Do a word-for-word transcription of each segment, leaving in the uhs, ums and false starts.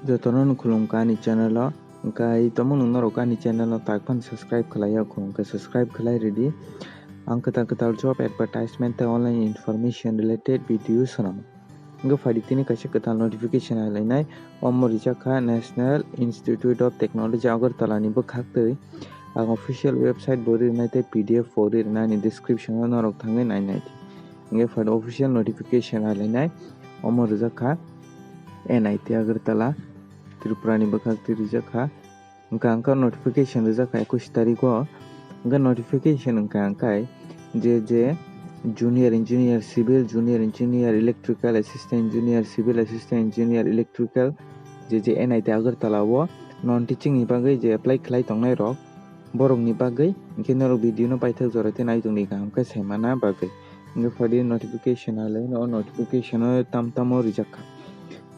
Jotono no khulumkha ani channel o. Hwnkhe ai tongmung norok ani channel o tak phano subscribe khlai ya kho, hwnkhe subscribe khlai ridi. Ang kwtal kwtal job advertisement tei online information related video swnam. Hwnkhe phaidi tini kaisa kwtal notification alainai, omo rijak kha National Institute of Technology Agartala ni bwkhak twi. Ang official website bo rinai tei P D F bo rinai ani description o norok thangwi nainai. Hwnkhe phaidi official notification alainai, omo rijak kha N I T Agartala, Tripura ni bwkhak twi rijak kha. Hwnkha hwnkha notification rijak kha ekush tarikh o. Hwnkha notification hwnkha hwnkhe je je junior engineer civil, junior engineer electrical, assistant engineer civil, assistant engineer electrical, je je N I T Agartala o non teaching ni bagwi je apply khlai tongnai rok, borok ni bagwi hwnkhe norok video no paithak jora tei naitok ni kaham khe sai mana bagwi. Hwnkhe phaidi notification alainai, o notification o tam tamo rijak kha.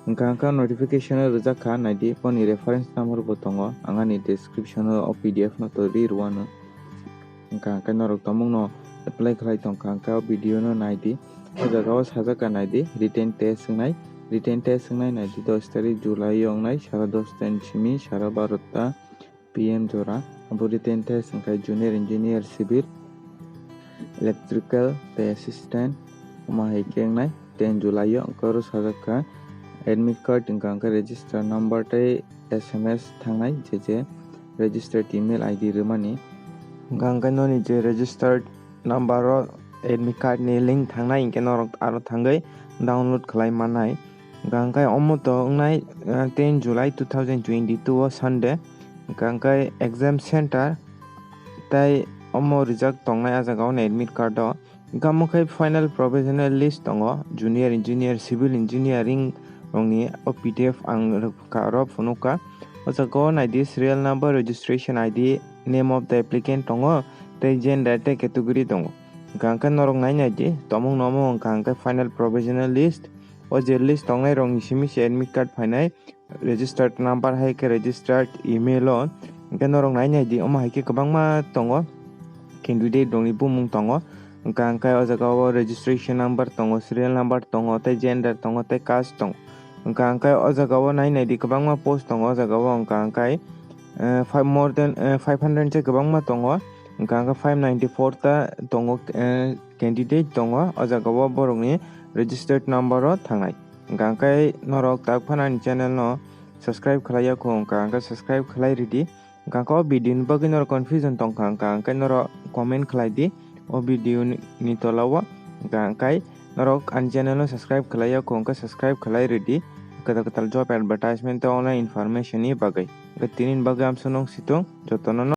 Hwnkha hwnkha notification o rijak kha, naidi boni reference number bo tongo, ang ani description o P D F no to ri rwano. Hwnkha hwnkhe norok tongmung no apply khlai tongkha hwnkhe o video no naidi. O jaga o sajak kha naidi written test wngnai, written test wngnai naidi dos tarikh July o wngnai sara dos ta ni simi sara baro ta P M jora. Abo written test hwnkhe junior engineer civil, electrical tei assistant, omo hai khe wngnai ten July o. Hwnkhe oro sajak kha admit card hwnkha hwnkhe register number tei S M S thangnai je je registered email I D rwmani. Hwnkha hwnkhe noni je registered number o admit card ni link thangnai, hinkhe norok aro thangwi download khlai mannai. Hwnkha hwnkhe omo to wngnai, eh, ten July two thousand twenty-two o Sunday. Hwnkha hwnkhe exam center tei omo rijak tongnai ah jaga o admit card o. Hwnkha omo khe final provisional list tongo, junior engineer, civil engineering rokni o P D F ang rwkha oro phunukha. O jaga o naidi serial number, registration I D, name of the applicant tongo, tei gender tei category tongo. Hwnkha hwnkhe norok nai naidi, tomung nomo hwnkha hwnkhe final provisional list. O je list tongnai rokni simi se admit card phainai, registered number hai khe registered email o. Hwnkhe norok nai naidi, omo hai khe kwbangma tongo, candidate rokni bumung tongo. Hwnkha hwnkhe o jaga o registration number tongo, serial number tongo, tei gender tongo, tei caste tongo. Hwnkha hwnkhe o jaga o nai naidi, kwbangma post tongo o jaga o, hwnkha hwnkhe, eh, five, more than, eh, five hundred se kwbangma tongo. Hwnkha hwnkhe five ninety four ta tongo, eh, candidate tongo o jaga o, borokni registered number o thangnai. Hwnkha hwnkhe norok tak phano ani channel no subscribe khlai ya kho, hwnkha hwnkhe subscribe khlai ridi. Hwnkha hwnkhe o video ni bagwi norok confusion tongkha, hwnkha hwnkhe norok comment khlai di o video ni, ni tola o. Hwnkha hwnkhe norok ani channel no subscribe khlai ya kho, hwnkhe subscribe khlai ridi. Kwtal kwtal job advertisement tei online information ni bagwi. Hwnkhe tini ni bagwi amsonong situng jotono no.